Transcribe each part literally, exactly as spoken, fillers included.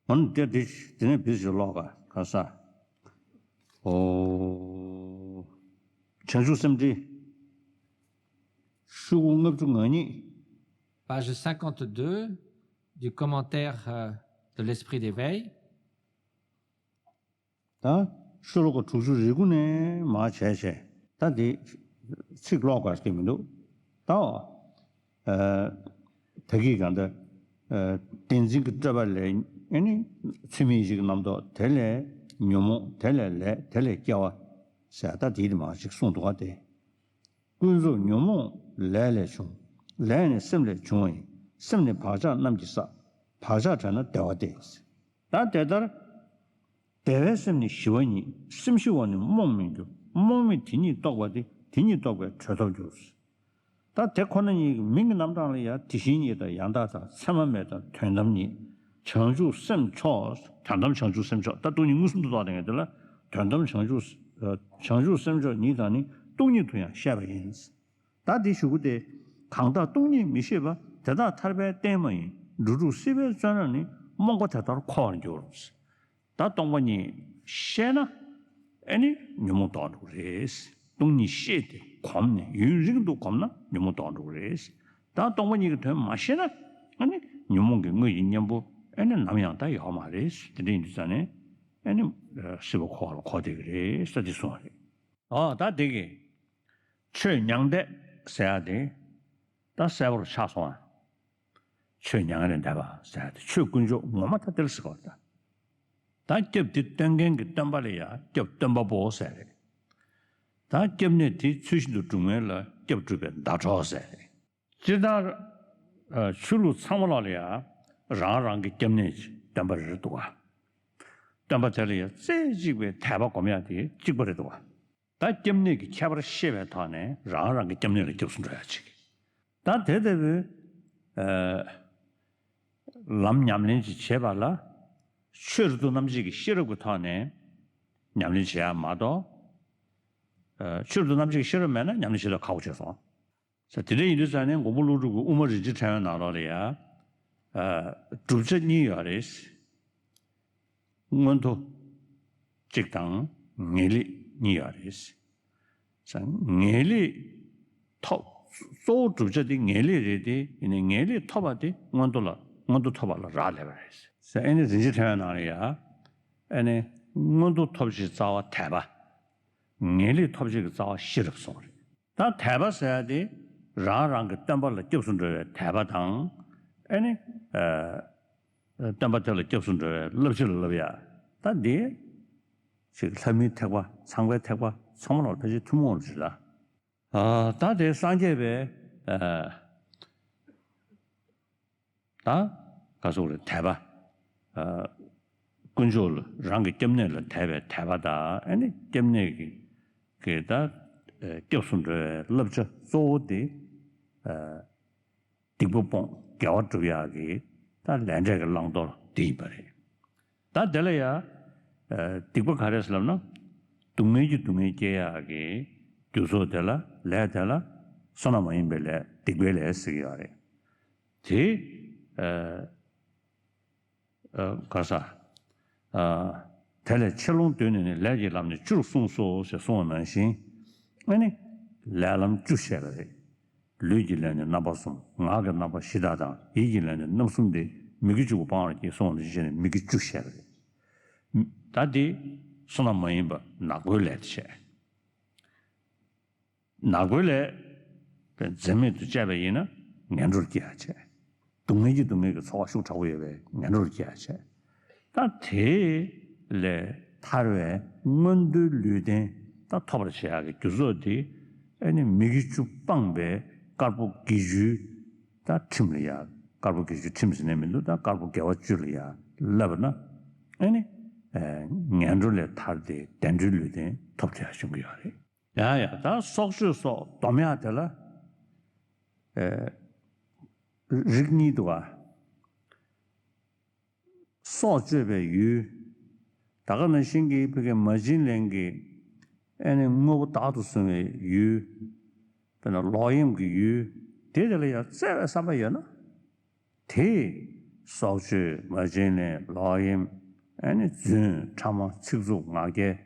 འོ་ན་དེ་དེ་དེ་ནས་བིས་ཞིག་ཀློག་ག་ག་ས། ཨོ། བྱང་ཆུབ་སེམས་འགྲེལ། ཤོག་གུ་ལྔ་བཅུ་ང་གཉིས། Page cinquante-deux du commentaire, euh, de l'Esprit d'éveil. ད་ཤོ་ལོ་ཀ་དྲུག་ཅུ་རེ་དགུ་ནས་མར་བྱས་བྱས། ད་འདི་ཚིག་ཀློག་དགོས་ཀྱི་མི་འདུག་ད་ཨ་ད་གིན་གང་ལྟར་ཨ་བདེན་འཛིན་གྱི་སྤྲོས་པ་ལས་ཨ་ནི་ཚུལ་མིན་ཡིད་བྱེད་ཀྱི་རྣམ་རྟོག་དེ་ལས་ཉོན་མོངས་དེ་ལས་ལས་དེ་ལས་སྐྱེ་བ་ཟེར་ད་འདི་དེ་མར་ཅིག་གསུངས་འདུག་ག་དེ། ཀུན་རྫོབ་ཉོན་མོངས་ལས་ལས་བྱུང་། ལས་ནི་སེམས་ལས་བྱུང་བ་ཡིན། སེམས་ནི་བག་ཆགས་རྣམས་ཀྱི་ས། བག་ཆགས་བྲལ་ན་བདེ་བ་སྟེ། ད་དེ་ལྟར། བདེ་བའི་སེམས་ནི་ཞི་བ་ཉིད། སེམས་ཞི་བ་ནི་རྨོངས་མི་འགྱུར། རྨོངས་མི་དེ་ཉིད་རྟོགས་པ་སྟེ། དེ་ཉིད་རྟོགས་པས་གྲོལ་ཐབས་འགྱུར། ད་དེ་ཁོ་ན་ཉིད་ཀྱི་མིང་གི་རྣམ་གྲངས་ལ་ཡང་དེ་བཞིན་ཉིད་དང་ཡང་དག་དང་མཚན་མ་མེད་དང་དོན་དམ་ཉིད། བྱང་ཆུབ་སེམས་མཆོག་དོན་དམ་བྱང་ཆུབ་སེམས་མཆོག་ད་སྟོང་ཉིད་མངོན་སུམ་དུ་རྟོགས་དེ་ངས་དེ་ལ་དོན་དམ་བྱང་ཆུབ་བྱང་ཆུབ་སེམས་མཆོག་ཉིད་དང་ནི་སྟོང་ཉིད་དུ་ཡང་བཤད་པ་ཡིན། ད་དེ་ཞུ་གི་དེ་གང་དག་སྟོང་ཉིད་མི་ཤེས་པ། དེ་དག་ཐར་པའི་རྟེན་མ་ཡིན། འགྲོ་དྲུག་སྲིད་པའི་བཙོན་རར་ནི། རྨོངས་པ་དེ་ལྟར་འཁོར་བར་འགྱུར། ད་སྟོང་པ་ཉིད་ཤེས་ན་ཨེ་ནི་ཉོན་མོངས་ལྡོག་འགྲོ་གི་རེད། སྟོང་ཉིད་ཤེས་ཏེ་གོམས་ནས་ཡུན་རིང་དུ་གོམས་ན་ཉོན་མོངས་ལྡོག་འགྲོ་གི་རེད། ད་སྟོང་པ་ཉིད་ཀྱི་དོན་མ་ཤེས་ན་ཨེ་ནི་ཉོན་མོངས་ཀྱི་དངོས་ཀྱི་གཉེན་པོ་ཨེ་ནི་ནམ་ཡང་ད་ཡོད་མ་རེད། དེ་འདྲ་ཡིན་དུས་ཙང་ནས་ཨེ་ནི་སྲིད་པ་འཁོར་བ་ལ་འཁོར་བསྡད་ཀྱི་རེད་ཟེར་དེ་གསུངས་པ་རེད། ཨོ་ད་དེ་གི་ཆོས་མྱང་འདས་ཟེར་ཡ་དེ་ད་གསལ་པོར་ཆགས་སོང་ཨ། ཆོས་མྱང་ནས་འདས་པ་ཟེར་ཡ་དེ་ཆོས་དཀོན་མཆོག་ངོ་མ་ད་དེ་ལ་ཟེར་བ་ད། ད་སྐྱབས་འདི་སྟོན་མཁན་གྱི་སྟོན་པ་ལ་ཡ་སྐྱབས་སྟོན་པ་པོ་ཟེར་རེད། ད་སྐྱབས་གནས་དེ་ཚུལ་བཞིན་དུ་སྒྲུབ་མཁན་ལ་སྐྱབས་སྒྲུབ་པའི་ཟླ་གྲོགས་ཟེར་རེད། སྤྱིར་བཏང་ཆོས་ལུགས་ཚང་མ་ལ་ལ་ཡ་རང་རང་གི་སྐྱབས་གནས་སྟོན་པ་རེ་རེ་འདུག་ག་སྟོན་པ་དེ་ལ་ཡང་རྩེ་གཅིག་པའི་དད་པ་སྒོམ་ཡག་དེ་གཅིག་པ་རེད་འདུག་ག་ད་སྐྱབས་གནས་ཀྱི་ཁྱད་པར་ཤེས་པའི་ཐོག་ནས་རང་རང་གི་སྐྱབས་གནས་ལ་སྐྱབས་སུ་འགྲོ་ཡག་ཅིག་ད་དེ་ལྟ་བུའི་ཨ་ལམ་ཉམས་ལེན་ཅིག་བྱེད་པ་ལ་ཆོས་རབ་ཏུ་རྣམ་འབྱེད་ཀྱི་ཤེས་རབ་ཀྱི་ཐོག་ནས་ཉམས་ལེན་བྱེད་ཡག་མ་གཏོགས། ཨ་ཆོས་རབ་ཏུ་རྣམ་འབྱེད་ཀྱི་ཤེས་རབ་མེད་ན་ཉམས་ལེན་བྱེད་ཡག་ཁག་པོ་བྱས་སོང་། ས་དེ་འདྲ་ཡིན་དུས་ཙང་ནས་མགོན་པོ་ཀླུ་སྒྲུབ་ཀྱི་དབུ་མ་རིན་ཆེན་ཕྲེང་བའི་ནང་ལོགས་ལ་ཡ། ཨ་བསྒྲུབ་བྱ་གཉིས་ཡོད་རེད། མངོན་མཐོ་གཅིག་དང་ངེས་ལེགས་གཉིས་ཡོད་རེད། ས་ངེས་ལེགས་ཐོབ། གཙོ་བོ་བསྒྲུབ་བྱ་དེ་ངེས་ལེགས་རེད་དེ་ཡིན་ནའི་ངེས་ལེགས་ཐོབ་པ་དེ་མངོན་མཐོ་ལ་མངོན་མཐོ་ཐོབ་པ་ལ་རག་ལས་པ་རེད། ས་ཨེ་ནི་རིན་ཆེན་ཕྲེང་བའི་ནང་ལ་ཡ། ཨེ་ནི་མངོན་མཐོ་ཐོབ་བྱའི་རྩ་བ་དད་པ། ངེས་ལེགས་ཐོབ་བྱེད་ཀྱི་རྩ་བ་ཤེས་རབ་གསུངས་པ་རེད། ད་དད་པ་ཟེར་ཡ་དེ་རང་རང་གི་སྟོན་པ་ལ་སྐྱབས་སུ་འགྲོ་བའི་དད་པ་དང་། ཨེ་ནི་ཨ་སྟོན་པ་དེ་ལ་སྐྱབས་སུ་འགྲོ་བའི་བསླབ་བྱ་ལ་བསླབ་ཡ། ད་འདི་ཅིག་ལྷ་མིའི་ཐེག་པ་ཚངས་པའི་ཐེག་པ་ཚང་མ་ལ་ཕལ་ཆེར་ཐུན་མོང་རེད་ལ། ཨ་ད་དེ་སངས་རྒྱས་པའི་ཨ་ད་ག་སོགས་རེད་དད་པ། ཨ་དཀོན་མཆོག་ལ་རང་གི་སྐྱབས་གནས་ལ་དད་པའི་དད་པ་དང་ཨ་ནི་སྐྱབས་གནས་ཀྱི་གི་ད་ཨ་སྐྱབས་སུ་འགྲོ་བའི་བསླབ་བྱ་གཙོ་བོ་དེ་ཨ་སྡིག་པ་སྤོང་དགེ་བ་སྒྲུབ་ཡག་གི་ད་ལས་འབྲས་ཀྱི་བླང་དོར་འདི་ཡིན་པ་རེད། ད་དེ་ལ་ཡ་ཨ་སྡིག་པ་ག་རེ་ཟེར་ལབ་ན། སྡུག་བསྔལ་གྱི་སྡུག་བསྔལ་སྐྱེ་ཡག་གི་རྒྱུ་ཚོགས་དེ་ལ་ལས་དེ་ལ་བསོད་ནམས་མ་ཡིན་པའི་ལས་སྡིག་པའི་ལས་ཟེར་གྱི་ཡོད་རེད། དེ་ཨ་ཨ་ག་ས་ཨ་དེ་ལས་ཆེ་ལོང་བདུན་ནི་ནི་ལས་ཀྱི་ལམ་ནི་བཅུར་གསུངས་སོ་ཞེས་གསུངས་པ་ནང་བཞིན་ཨ་ནི་ལས་ལམ་བཅུ་བཤད་པ་རེད། ལུས་ཀྱི་ལས་ནི་རྣམ་པ་གསུམ། ངག་གི་རྣམ་པ་བཞི་དག་དང་ཡིད་ཀྱི་ལས་ནི་རྣམ་གསུམ་སྟེ། མི་དགེ་བཅུ་པོ་སྤང་བར་བགྱི་གསུངས་པ་ནང་བཞིན་བྱས་ནས་མི་དགེ་བཅུ་བཤད་པ་རེད། ད་དེ་བསོད་ནམས་མ་ཡིན་པ་ནག་པོའི་ལས་དེ་བཤད། ནག་པོའི་ལས་འཛེམ་མེད་དུ་སྤྱད་པ་ཡིན་ན་ངན་འགྲོར་སྐྱེ་ཡག་བྱེད། སྡུག་བསྔལ་གྱི་སྡུག་བསྔལ་གྱི་ཚོར་བ་ཤུགས་དྲག་པོ་ཡོད་པའི་ངན་འགྲོར་སྐྱེ་ཡག་བྱེད། ད་དེ་ལས་ཐར་བའི་མངོན་མཐོའི་ལུས་རྟེན་ད་ཐོབ་པར་བྱེད་ཡག་གི་རྒྱུ་ཚོགས་དེ་ཨ་ནི་མི་དགེ་བཅུ་སྤངས་པའི་དཀར་པོ་དགེ་བཅུའི་ད་ཁྲིམས་ལ་ཡ། དཀར་པོ་དགེ་བཅུའི་ཁྲིམས་ཟེར་ནས་མི་འདུག་ད་དཀར་པོ་དགེ་བ་བཅུ་ལ་ཡ་བསླབ་ན་ཨ་ནི་ངན་འགྲོ་ལས་ཐར་ཏེ་བདེ་འགྲོའི་ལུས་རྟེན་ཐོབ་ཐུབ་ཡག་བྱུང་གི་ཡོད་རེད། ཡ་ཡ་ད་སྲོག་གཅོད་སོགས་སྡོམ་ཡག་དེ་ལ་ཨེ་རིགས་གཉིས་འདུག་ག་སྲོག་གཅོད་པའི་ཡུལ། ད་ག་ནང་བཞིན་གྱི་ཕ་གི་མ་བྱིན་ལེན་གྱི་ཨེ་ནི་དངོས་པོ་བདག་ཏུ་བཟུང་བའི་ཡུལ། དཔེར་ན་ལོག་གཡེམ་གྱི་ཡུལ། དེ་དེ་ལ་ཡང་བཙལ་བའི་བསམ་པ་ཡོད་ན། དེ་ སྲོག་གཅོད། མ་བྱིན་ལེན། ལོག་གཡེམ། ཨ་ནི་རྫུན། ཕྲ་མ། ཚིག་རྩུབ། ངག་འཁྱལ།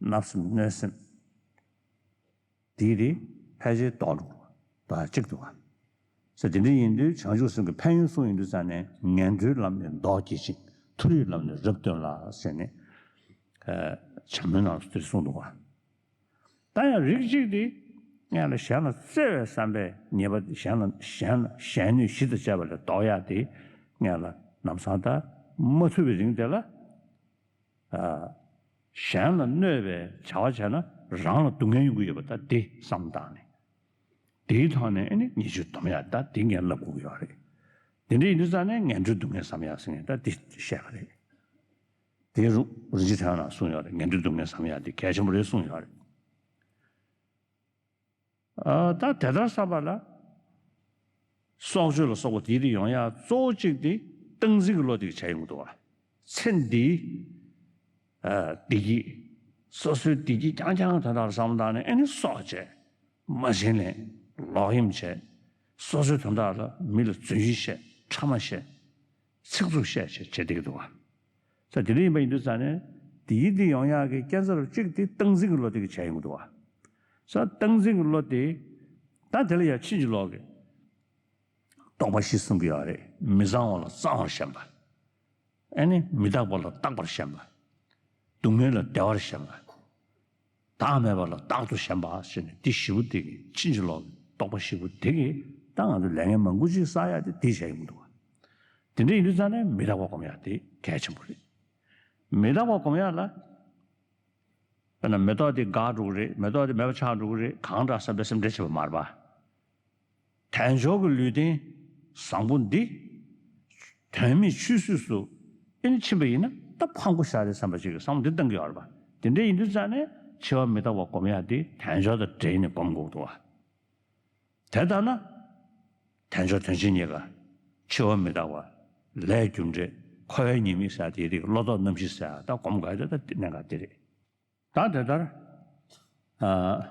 བརྣབ་སེམས། གནོད་སེམས། དེའི་རིགས་ཕལ་ཆེར་ལྡོག་འགྲོ་བ། ལྡོག་ཡ་གཅིག་འདུག་བ། ཟེར། དེ་འདྲ་ཡིན་དུས་བྱང་ཆུབ་སེམས་ཀྱི་ཕན་ཡོན་གསུངས་ཡོང་དུས་ཙ་ནས། ངན་འགྲོའི་ལམ་ནི་བཟློག་བགྱིད་ཅིང་། མཐོ་རིས་ལམ་ནི་རབ་སྟོན་ལ་ཟེར་ནས། ཨ། བྱམས་པོའི་ནང་དུ་དེ་གསུངས་འདུག་བ། ད་ཡང་རིགས་གཅིག་དེ་སྔོན་ལ་གཞན་ལ་བརྩེ་བའི་བསམ་པས་ཉེས་པ། གཞན་ལ་གཞན་ལ་གཞན་གནོད་གཞི་དང་བཅས་པ་ལས་ལྡོག་ཡ་དེ་སྔོན་ལ་ལམ་སང་ད་མ་ཐུབ་པའི་རིང་དེ་ལ། ཨ། གཞན་ལ་གནོད་པའི་བྱ་བ་བྱས་ན་རང་ལ་སྡུག་བསྔལ་ཡོང་གི་ཡོད་པ། ད་དེ་བསམ་བཏང་ནས། དེའི་ཐོག་ནས་ཨ་ནི་ཉེས་སྤྱོད་སྡོམ་ཡ། ད་དེ་ངས་ལབ་དགོས་ཀྱི་ཡོད་རེད། དེ་འདྲ་ཡིན་དུས་ཙང་ནས་ངན་འགྲོའི་སྡུག་བསྔལ་བསམ་ཡ་ཟེར་མཁན་ད་དེ་བཤད་པ་རེད། དེ་རུ་རིན་ཆེན་ཕྲེང་བ་ནང་གསུངས་ཡོད་རེད། ངན་འགྲོའི་སྡུག་བསྔལ་བསམ་ཡ་དེ་གལ་ཆེན་པོ་རེད་གསུངས་ཡོད་རེད། ཨ། ད་དེ་ལྟར་བསམ་པ་ལ། སྲོག་གཅོད་ལ་སོགས་པ་དེའི་རིགས་ཡོང་ཡ་གཙོ་བོ་གཅིག་དེ་སྟངས་འཛིན་གྱི་བློ་དེ་གིས་བྱས་ཡོང་གི་འདུག་བ། ཚེ་འདིའི། ཨ། བདེ་སྐྱིད། སོ་སོའི་བདེ་སྐྱིད་རྐྱང་རྐྱང་དོན་དག་ལ་བསམ་བློ་བཏང་ནས་ཨ་ནི་སྲོག་བཅད། མ་བྱིན་ལེན། ལོག་གཡེམ་བྱས། སོ་སོའི་དོན་དག་ལ་མི་ལ་རྫུན་བཤད། ཕྲ་མ་བཤད། ཚིག་རྩུབ་བཤད་བྱས་བྱས་བསྡད་ཀྱི་འདུག་བ། ས་དེ་འདྲ་ཡིན་པ་ཡིན་དུས་ཙང་ནས་དེའི་དེ་ཡོང་ཡག་གི་རྐྱེན་རྩ་རུ་གཅིག་དེ་སྟངས་འཛིན་གྱི་བློ་དེ་གིས་བྱས་ཡོང་གི་འདུག་བ། ས་སྟངས་འཛིན་གྱི་བློ་དེ། ད་དེ་ལ་ཡང་ཕྱིན་ཅི་ལོག་གི་རྟོག་པ་བཞི་གསུང་གི་ཡོད་རེད། མི་གཙང་བ་ལ་གཙང་བར་ཞེན་པ། ཨ་ནི་མི་རྟག་པ་ལ་རྟག་པར་ཞེན་པ། སྡུག་བསྔལ་ལ་བདེ་བར་ཞེན་པ། བདག་མེད་པ་ལ་བདག་ཏུ་ཞེན་པ་ཞེས་ནས་འདི་བཞི་པོ་དེ་གིས་ཕྱིན་ཅི་ལོག་གི་རྟོག་པ་བཞི་པོ་དེ་གིས་ད་ང་ཚོ་ལས་ངན་མང་པོ་ཅིག་བསགས་ཡ་དེ་དེ་བྱས་ཡོང་གི་འདུག་བ། དེ་འདྲ་ཡིན་དུས་ཙང་ནས་མི་རྟག་པ་སྒོམ་ཡ་དེ་གལ་ཆེན་པོ་རེད། མི་རྟག་པ་སྒོམ་ཡ་ལ། དཔེར་ན་མེ་ཏོག་དེ་འགག་འགྲོ་གི་རེད། མེ་ཏོག་དེ་མེད་པ་ཆགས་འགྲོ་གི་རེད། གང་འདྲ་བསམ་པའི་སེམས་ཁྲལ་བྱེད་པ་མ་རེད་པ། དལ་འབྱོར་གྱི་ལུས་རྟེན་བཟང་པོ་འདི་དོན་མེད་ཆུད་ཟོས་སུ་ཨེ་ནི་ཕྱིན་པ་ཡིན་ན་ད་ཕངས་པོ་ཞིག་རེད་བསམ་པ་ཞིག་གི་བསམ་བློ་འདི་བཏང་གི་ཡོད་རེད་པ། དེ་འདྲ་ཡིན་དུས་ཙང་ནས་འཆི་བ་མི་རྟག་པ་སྒོམ་ཡ་དེ་དལ་འབྱོར་དང་འབྲེལ་ནས་སྒོམ་དགོས་འདུག་བ། དེ་ལྟར་ན། དལ་འབྱོར་དོན་ཆེན་རྙེད་དཀའ། འཆི་བ་མི་རྟག་པ། ལས་རྒྱུ་འབྲས། འཁོར་བའི་ཉེས་དམིགས་ཟེར་དེའི་རིགས། བློ་ལྡོག་རྣམ་བཞི་ཟེར་ད་སྒོམ་དགོས་ཡ་དེ་ད་གནད་འགག་དེ་རེད། ད་དེ་ལྟར། ཨ།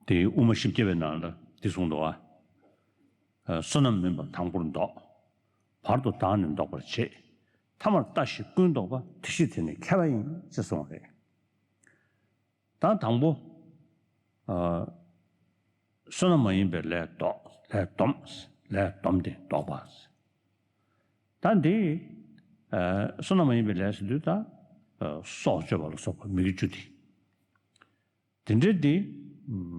དེའི་དབུ་མ་བཞི་བརྒྱ་པའི་ནང་ལ་འདི་གསུངས་འདུག་བ། ཨ། བསོད་ནམས་མིན་པ་དང་པོར་བཟློག། བར་དུ་བདག་ནི་བཟློག་པར་བྱེད། ཐ་མར་ལྟ་ཞིག་ཀུན་བཟློག་པ། དེ་ཕྱིར་དེ་ནི་མཁས་པ་ཡིན། ཅེས་གསུངས་པ་རེད། ད་དང་པོ། ཨ། བསོད་ནམས་མ་ཡིན་པའི་ལས་བཟློག། ལས་སྡོམ། ལས་སྡོམ་སྟེ་བཟློག་པ། ད་འདི། ཨ། བསོད་ནམས་མ་ཡིན་པའི་ལས་ཟེར་དུས་ད། ཨ། སྲོག་གཅོད་པ་ལ་སོགས་པ་མི་དགེ་བཅུ་དེ། དེ་འདྲའི་དེ་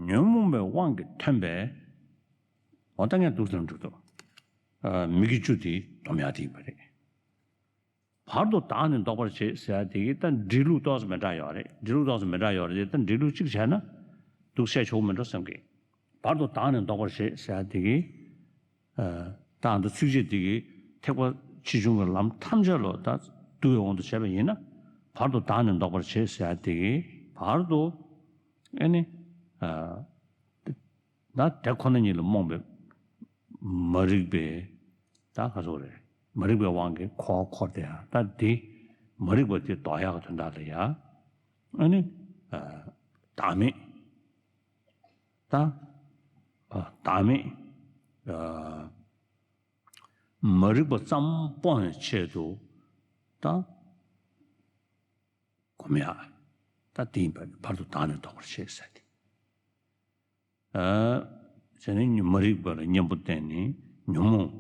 ཉོན་མོངས་པའི་དབང་གིས་ཐོན་པའི། འོ་ད་ངས་འདུག་ཟེར་འགྲོ་འདུག་ཨ། མི་དགེ་བཅུ་དེ་སྡོམ་ཡག་དེ་ཡིན་པ་རེད། བར་དུ་བདག་ནི་བཟློག་པར་བྱེད་ཟེར་ཡག་དེ་གི་ད་འགྲེལ་ལུགས་ཏོག་ཙམ་མི་འདྲ་ཡོད་རེད། འགྲེལ་ལུགས་ཏོག་ཙམ་མི་འདྲ་ཡོད་རེད། ད་འགྲེལ་ལུགས་གཅིག་བྱས་ན་འདུག་སེ་ཆོག་མི་འགྲོ་བསམ་གི། བར་དུ་བདག་ནི་བཟློག་པར་བྱེད་ཟེར་ཡག་དེ་གི། ཨ། ད་འདི་ཚིགས་བཅད་འདི་གི་ཐེག་པ་ཆེ་ཆུང་གི་ལམ་ཐམས་ཅད་ལ་ད་འདུལ་བའི་དབང་དུ་བྱས་པ་ཡིན་ན། བར་དུ་བདག་ནི་བཟློག་པར་བྱེད་ཟེར་ཡག་དེ་གི་བར་དུ། ཨེ་ནི། ཨ། ད་དེ་ཁོ་ན་ཉིད་ལ་རྨོངས་པའི་མ་རིག་པའི། ད་ག་ཚོད་རེད། མ་རིག་པའི་དབང་གིས་འཁོར་བར་འཁོར་དེ་ཡང་ད་དེ་མ་རིག་པ་དེ་ལྡོག་ཡག་གི་དོན་དག་ལ་ཡ། ཨ་ནི། ཨ། བདག་མེད། ད། ཨ། བདག་མེད། ཨ། མ་རིག་པ་ཙམ་སྤོང་བའི་ཆེད་དུ་ད་སྒོམ་ཡག་ད་དེ་ཡིན་པ་ནི་བར་དུ་བདག་ནི་བཟློག་པར་བྱེད་ཟེར་ཏེ། ཨ། བྱས་ནས་མ་རིག་པ་ལ་གཉེན་པོ་བསྟེན་ནས་ཉོན་མོངས་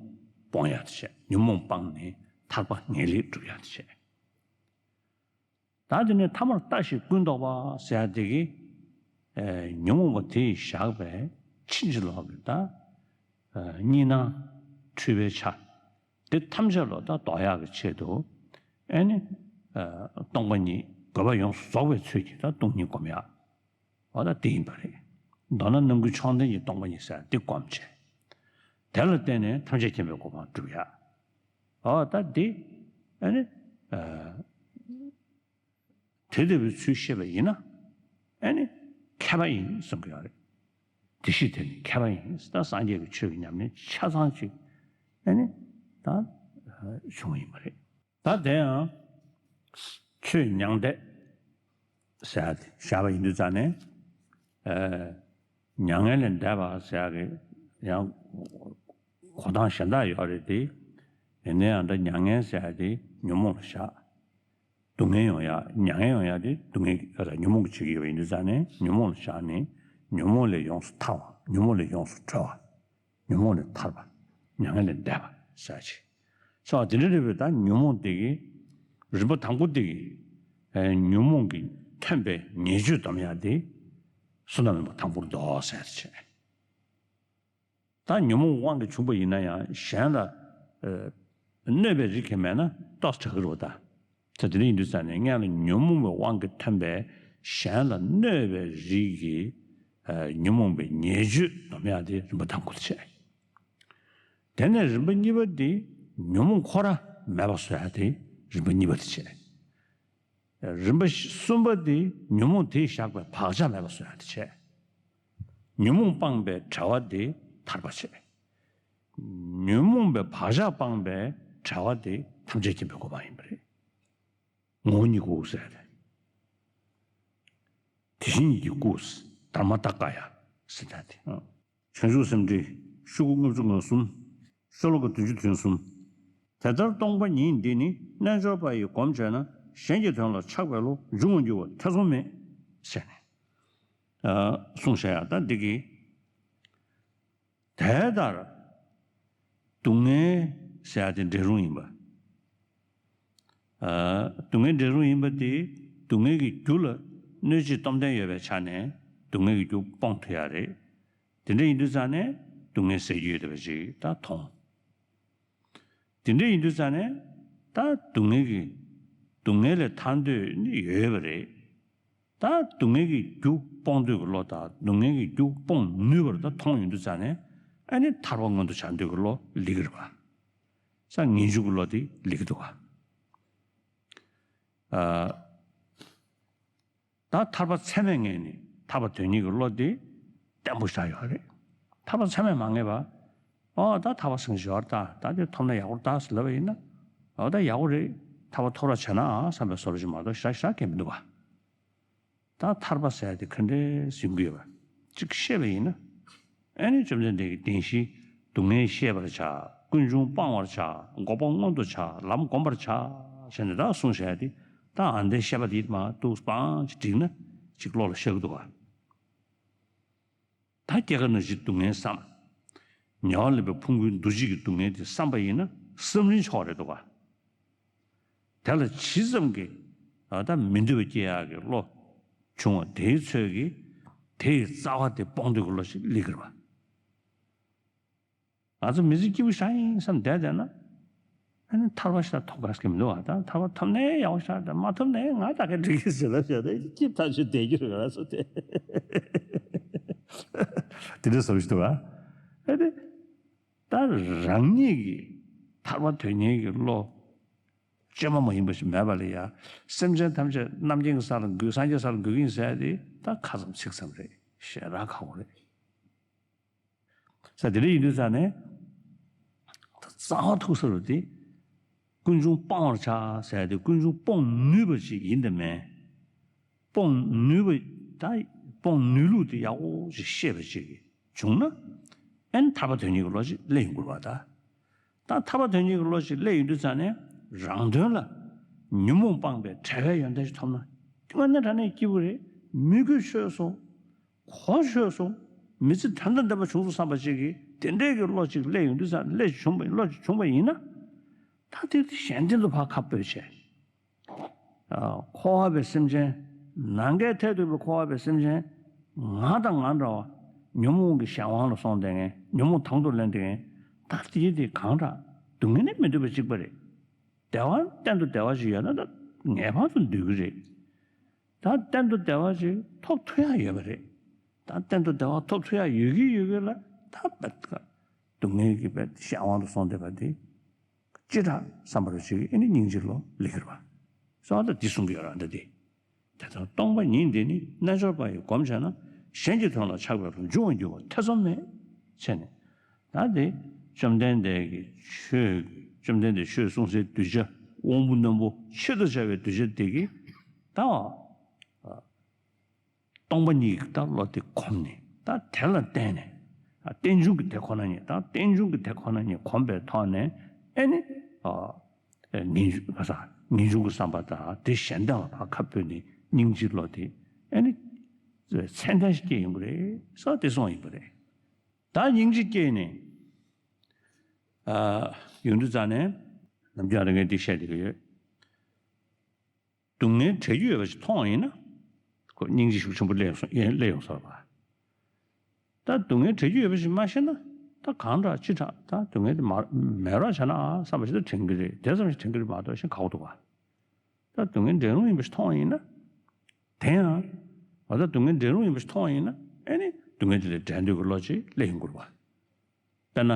སྤོང་ཡག་དེ་བྱས། ཉོན་མོངས་སྤངས་ནས་ཐར་པ་ངེས་ལེགས་སྒྲུབ་ཡག་དེ་བྱས། ད་དེ་ནས་ཐ་མར་ལྟ་ཞིག་ཀུན་བཟློག་པ་ཟེར་ཡག་དེ་གིས། ཨ། ཉོན་མོངས་པ་དེས་བཞག་པའི་ཕྱིན་ཅི་ལོག་གི་ད། ཨ། གཉིས་སྣང་འཁྲུལ་པའི་ཆ། དེ་ཐམས་ཅད་ལ་ད་ལྡོག་ཡག་གི་ཆེད་དུ། ཨེ་ནི། ཨ། སྟོང་པ་ཉིད་དགོས་པ་ཡོངས་སུ་རྫོགས་པའི་ཚུལ་གྱིས་ད་སྟོང་ཉིད་སྒོམ་ཡག་འོ་ད་དེ་ཡིན་པ་རེད། མདོར་ན་རྣམ་ཀུན་མཆོག་ལྡན་གྱི་སྟོང་པ་ཉིད་ཟེར་འདི་སྒོམ་བྱས། དེ་ལ་བརྟེན་ནས་ཐམས་ཅད་མཁྱེན་པའི་གོ་འཕང་སྒྲུབ་ཡག་འོ་ད་འདི། ཨེ་ནི། ཨ། དེ་ལྟ་བུའི་ཚུལ་ཤེས་པ་ཡིན་ན། ཨེ་ནི། མཁས་པ་ཡིན་གསུང་གི་ཡོད་རེད། དེ་ཕྱིར་དེ་ནི་མཁས་པ་ཡིན། ད་སངས་རྒྱས་ཀྱི་ཆོས་ཀྱི་ཉམས་ལེན་ཆ་ཚང་ཅིག་ཨེ་ནི། ད། བྱུང་བ་ཡིན་པ་རེད། ད་དེ་ཡང་ཆོས་མྱང་འདས་ཟེར་ཡག་དེ་བཞག་པ་ཡིན་དུས་ཙང་ནས། ཨ། མྱ་ངན་ལས་འདས་པ་ཟེར་ཡག་གི་ཡང་ གོ་སྟངས་གཞན་དག་ཡོད་རེད་དེ། ཡིན་ན་ཡང་ད་མྱ་ངན་ཟེར་ཡ་དེ་ཉོན་མོངས་ལ་བཞག་སྡུག་བསྔལ་ཡོང་ཡ་མྱ་ངན་ཡོང་ཡ་དེ་སྡུག་བསྔལ་གྱི་ཉོན་མོངས་ཀྱིས་བྱེད་ཀྱི་ཡོད་པ་ཡིན་དུས་ཙང་ནས་ཉོན་མོངས་ལ་བཞག་ནས་ཉོན་མོངས་ལས་ཡོངས་སུ་ཐར་བ། ཉོན་མོངས་ལས་ཡོངས་སུ་གྲོལ་བ། ཉོན་མོངས་ལས་ཐར་བ། མྱ་ངན་ལས་འདས་པ་ཟེར་ཅིག་ས་དེ་འདྲ་རེད་པས། ད་ཉོན་མོངས་དེ་གི་རིམ་པ་དང་པོ་དེ་གི་ཨེ་ཉོན་མོངས་ཀྱིས་ཐོན་པའི་ཉེས་སྤྱོད་སྡོམ་ཡ་དེ་བསོད་ནམས་རིམ་པ་དང་པོར་འདུག་ཟེར་བྱས། ད་ཉོན་མོངས་དབང་གིས་བྱུང་པ་ཡིན་ན་ཡང་གཞན་ལ་ཨེ་གནོད་པའི་རིགས་ཤིག་མེད་ན་ཏོག་ཙམ་དྲག་གི་རེད་པ། ད་ད་དེ་འདྲ་ཡིན་དུས་ཙང་ནས་སྔོན་ལ་ཉོན་མོངས་པའི་དབང་གིས་ཐོན་པའི་གཞན་ལ་གནོད་པའི་རིགས་ཀྱི་ཨེ་ཉོན་མོངས་པའི་ཉེས་སྤྱོད་སྡོམ་ཡ་དེ་རིམ་པ་དང་པོ་དེ་བྱས། དེ་ནས་རིམ་པ་གཉིས་པ་དེ་ཉོན་མོངས་ཁོ་རང་མེད་པ་བཟོ་ཡ་དེ་རིམ་པ་གཉིས་པ་དེ་བྱས། རིམ་པ་གསུམ་པ་དེ་ཉོན་མོངས་དེས་བཞག་པའི་བག་ཆགས་མེད་པ་བཟོ་ཡ་དེ་བྱས། ཉོན་མོངས་སྤངས་པའི་བྲལ་བ་དེ་ཐར་པ་བྱས། ཉོན་མོངས་པའི་བག་ཆགས་སྤངས་པའི་བྲལ་བ་དེ་ཐམས་ཅད་མཁྱེན་པའི་གོ་འཕང་ཡིན་པ་རེད། ངོ་བོ་ཉིད་སྐུ་ཟེར་ཏེ། དེ་བཞིན་ཉིད་ཀྱི་སྐུ། དྷརྨ་ཏཱ་ཀཱ་ཡ་ཟེར་ཏེ། བྱང་ཆུབ་སེམས་འགྲེལ་ཤོག་གུ་ལྔ་བཅུ་ང་གསུམ། ཤོ་ལོ་ཀ་བདུན་ཅུ་དོན་གསུམ། དེ་ལྟར་སྟོང་པ་ཉིད་འདི་ནི་རྣལ་འབྱོར་པ་ཡིས་བསྒོམས་བྱས་ན་གཞན་གྱི་དོན་ལ་ཆགས་པའི་བློ་འབྱུང་བར་འགྱུར་བ་ཐེ་ཚོམ་མེད། ཟེར་ནས་གསུངས་བཞག་ཡ། ད་འདི་གི་དེ་ལྟར་སྡུག་བསྔལ་ཟེར་ཡ་དེ་འབྲས་རུང་ཡིན་པ། ཨ། སྡུག་བསྔལ་འབྲས་རུང་ཡིན་པ་དེ་སྡུག་བསྔལ་གྱི་རྒྱུ་ལ་གནོད་བྱེད་སྟོབས་ལྡན་ཡོད་པའི་ཆ་ནས་སྡུག་བསྔལ་གྱི་རྒྱུ་སྤོང་ཐུབ་ཡ་རེད། དེ་འདྲ་ཡིན་དུས་ཙང་ནས་སྡུག་བསྔལ་སེལ་རྒྱུ་ཡོད་བསྡད་པ་ཅིག་ད་མཐོང་། དེ་འདྲ་ཡིན་དུས་ཙང་ནས་ད་སྡུག་བསྔལ་གྱི་སྡུག་བསྔལ་ལས་ཐར་འདོད་ནི་ཡོད་པ་རེད། ད་སྡུག་བསྔལ་གྱི་རྒྱུ་སྤོང་འདོད་ཀྱི་བློ་དང་སྡུག་བསྔལ་གྱི་རྒྱུ་སྤོང་ནུས་པར་ད་མཐོང་ཡོང་དུས་ཙང་ནས་ཨ་ནི་ཐར་པ་མངོན་དུ་བྱ་འདོད་ཀྱི་བློ་སླེབས་ཀྱི་རེད་པ། ས་ངེས་འབྱུང་གི་བློ་དེ་སླེབས་ཀྱི་འདུག་ག་ཨ། ད་ཐར་པ་ཚད་མས་ངེས་ནས་ཐར་པ་དོན་གཉེར་གྱི་བློ་དེ་བརྟན་པོ་ཞིག་ཡོད་རེད། ཐར་པ་ཚད་མས་མ་ངེས་པ། ཨོ་ད་ཐར་པ་སེམས་ཞོར་ད་ད་དེ་ཐོབ་ན་ཡག་པོ་ད་ཟེར་ལབ་པ་ཡིན་ན། ཨོ་ད་ཡག་པོ་རེད། ཐར་པ་ཐོབ་ར་བྱས་ན་ཨ་བསམ་པའི་བཟོ་འདྲ་ཞིག་མ་གཏོགས་ཞེ་དྲག་ཞེ་དྲག་གང་མི་འདུག་ག་ད་ཐར་པ་ཟེར་ཡ་དེ་ག་འདྲས་ཟིན་གྱི་ཡོད་པ་ཅིག་ཤེས་པ་ཡིན་ན། ཨ་ནི་བཅོམ་ལྡན་འདས་ཀྱིས་བདེན་བཞིའི་སྡུག་བསྔལ་ཤེས་པར་བྱ། ཀུན་འབྱུང་སྤང་བར་བྱ། འགོག་པ་མངོན་དུ་བྱ། ལམ་བསྒོམ་པར་བྱ། ཞེས་ནས་ད་གསུངས་བཞག་ཡ་དེ་ད་ཨ་འདའི་བཤད་པ་དེ་མར་ཏོག་ཙམ་ཅིག་བསྒྲིགས་ན་ཅིག་བློ་ལ་ཤར་གྱི་འདུག་ག་ད་སྐྱེ་རྒ་ན་འཆིའི་སྡུག་བསྔལ་བསམ། ཉེ་བར་ལེན་པའི་ཕུང་པོའི་འདུ་བྱེད་ཀྱི་སྡུག་བསྔལ་དེ་བསམ་པ་ཡིན་ན་བསམ་རིན་ཆོག་རེད་འདུག་ག་དེ་ལ་ཇི་ཙམ་གྱིས་ཨ་ད་མི་འདོད་པ་སྐྱེ་ཡག་གི་བློ་བྱུང་བ་དེའི་ཚོད་ཀྱིས་དེ་ཡི་རྩ་བ་དེ་སྤོང་འདོད་ཀྱི་བློ་ཞིག་སླེབས་ཀྱི་རེད་པ། ང་ཚོ་མི་ཚེ་སྐྱིད་པོ་ཞིག་ཡིན་བསམ་བསྡད་བསྡད་ན། ཨ་ནི་ཐར་པ་ཞིག་ཐོབ་དགོས་ཀྱི་མི་འདུག་ག་ད་ཐར་པ་ཐོབ་ནའི་ཡག་པོ་ཞིག་རེད། མ་ཐོབ་ནའི་ང་ད་ག་འགྲིག་གི་ཟེར་ལབ་བྱས་ད་སྐྱིད་ཐག་ཆོད་བསྡད་རྒྱུ་རེད་ང་ཚོ་དེ། དེ་འདྲའི་བཟོ་ཞིག་འདུག་ག་ཨ་ནི་ད་རང་ཉིད་ཀྱི་ཐར་པ་དོན་གཉེར་གྱི་བློ་བཅོས་མ་མ་ཡིན་པ་ཞིག་མེད་པ་ལ་ཡ། སེམས་ཅན་ཐམས་ཅད་རྣམ་མཁྱེན་གྱི་ས་ལ་འགོད། སངས་རྒྱས་ས་ལ་འགོད་ཀྱི་ཡིན་ཟེར་ཡ་དེ་ད་ཁ་ཙམ་ཚིག་ཙམ་རེད། ཞེ་དྲག་ཁག་པོ་རེད། ས་དེ་འདྲ་ཡིན་དུས་ཙང་ནས་ད་རྩ་བ་ཐུག་ས་རུ་དེ་ཀུན་འབྱུང་སྤང་བར་བྱ་ཟེར་ཏེ་ཀུན་འབྱུང་སྤོང་ནུས་པ་ཞིག་ཡིན་དང་མིན། སྤོང་ནུས་པ་ད་སྤོང་ནུས་ལུགས་དེ་ཡག་པོ་ཞིག་ཤེས་པ་ཞིག་བྱུང་ན་ཨ་ནི་ཐར་པ་དོན་གཉེར་གྱི་བློ་ཞིག་སླེབས་ཡོང་གི་རེད་པ་ད། ད་ཐར་པ་དོན་གཉེར་གྱི་བློ་ཞིག་སླེབས་ཡོང་དུས་ཙང་ནས་རང་དོན་ལ་ཉོན་མོངས་སྤངས་པའི་བྲལ་བའི་ཡོན་ཏན་ཞིག་ཐོབ་ན་དངོས་གནས་དྲང་གནས་སྐྱིད་པོ་རེད། མི་དགོས་ཆོས་སོ། གོ་ཆོད་སོང་། མི་ཚེ་དོན་དང་ལྡན་པ་བྱུང་སོང་བསམ་པ་ཅིག་གིས་དེ་འདྲའི་གི་བློ་ཅིག་སླེབས་ཡོང་དུས་ཙང་སླེབས་བྱུང་བ་བློ་ཅིག་བྱུང་བ་ཡིན་ན། ད་དེ་གཞན་དོན་དུ་ཕར་ཁ་སྤོས་བྱས། ཨ། འཁོར་བ་པའི་སེམས་ཅན། ནམ་མཁའི་མཐས་གཏུགས་པའི་འཁོར་བ་པའི་སེམས་ཅན། ང་དང་ང་འདྲ་བ། ཉོན་མོངས་ཀྱི་གཞན་དབང་ལ་སོང་བསྡད་མཁན། ཉོན་མོངས་དང་དུ་ལེན་བསྡད་མཁན། ད་དེ་དེ་གང་འདྲ། སྡུག་བསྔལ་ནི་མི་འདོད་པ་གཅིག་པ་རེད། བདེ་བ་གཏན་དུ་བདེ་བ་ཞིག་ཡོད་ན་ད་ངེས་པར་དུ་འདོད་ཀྱི་རེད། ད་གཏན་དུ་བདེ་བ་ཞིག་ཐོབ་ཐུབ་ཡ་ཡོད་པ་རེད། ད་གཏན་དུ་བདེ་བ་ཐོབ་ཐུབ་ཡ་ཡོད་ཀྱི་ཡོད་ཀྱི་ལ་ད་བད་ཀ་སྡུག་བསྔལ་གྱི་བད་གཞན་དབང་དུ་སོང་བསྡད་པ་དེ་ཅི་དྲག་བསམ་པ་རུ་ཅིག་ཨེ་ནི་སྙིང་རྗེ་བློ་སླེབས་ཀྱི་རེད་པ། སོ་ད་འདི་གསུང་གི་ཡོད་ར་འདི་དེ། དེ་ལྟར་སྟོང་པ་ཉིད་འདི་ནི་རྣལ་འབྱོར་པ་ཡིས་བསྒོམས་བྱས་ན་གཞན་གྱི་དོན་ལ་ཆགས་པའི་བློ་འབྱུང་བར་འགྱུར་བ་ཐེ་ཚོམ་མེད། བྱས་ནས་ད་དེ་བཅོམ་ལྡན་འདས་ཀྱི་ཆོས་བཅོམ་ལྡན་འདས་ཆོས་གསུང་སའི་གདུལ་བྱ་དབང་པོ་རྣོན་པོ་ཆེད་དུ་བྱ་བའི་གདུལ་བྱ་དེ་གིས་ད་སྟོང་པ་ཉིད་ཀྱི་ད་བློ་དེ་གོམས་ནས་ད་དེ་ལ་བརྟེན་ནས་ རྟེན་འབྱུང་གི་དེ་ཁོ་ན་ཉིད་དང་། རྟེན་འབྱུང་གི་དེ་ཁོ་ན་ཉིད་གོམས་པའི་ཐོག་ནས། ཨེ་ནི། ཨ། ངེས་འབྱུང་། ག་ས། ངེས་འབྱུང་གི་བསམ་པ་དང་དེ་གཞན་དོན་ལ་ཕར་ཁ་ཕུད་ནས་སྙིང་རྗེའི་བློ་དེ། ཨེ་ནི། ཚད་ལྡན་ཞིག་སྐྱེ་ཡོང་གི་རེད་ཟེར་དེ་གསུངས་ཡིན་པ་རེད། ད་སྙིང་རྗེ་སྐྱེས་ནས། ཨ། ཡོང་དུས་ཙང་ནས། ནམ་རྒྱུན་རང་གིས་འདི་བཤད་བསྡད་ཀྱི་ཡོད། སྡུག་བསྔལ་འབྲས་རྒྱུ་ཡོད་པ་ཞིག་མཐོང་བ་ཡིན་ན། ཁོ་སྙིང་རྗེ་ཤུགས་ཆེན་པོ་སླེབས་སོང་། སླེབས་ཡོང་ས་རེད་པ། ད་སྡུག་བསྔལ་འབྲས་རྒྱུ་ཡོད་པ་ཞིག་མ་ཤེས་ན། ད་གང་དྲག་ཅི་དྲག་ད་སྡུག་བསྔལ་དེ་མ་མེད་རོགས་བྱས་ན་ཨ་བསམ་པ་ཞིག་ད་དྲན་གྱི་རེད། དེ་ཙམ་ཞིག་དྲན་གྱི་རེད་མ་གཏོགས་གཞན་ཁག་པོ་འདུག་ག། ད་སྡུག་བསྔལ་འབྲས་རུང་ཡིན་པ་ཞིག་མཐོང་བ་ཡིན་ན། དེ་ཡང་། འོ་ད་སྡུག་བསྔལ་འབྲས་རུང་ཡིན་པ་ཞིག་མཐོང་བ་ཡིན་ན། ཨེ་ནི་སྡུག་བསྔལ་དེ་ལས་བྲལ་འདོད་ཀྱི་བློ་ཅིག་སླེབས་ཡོང་གི་རེད་པ། དཔེར་ན།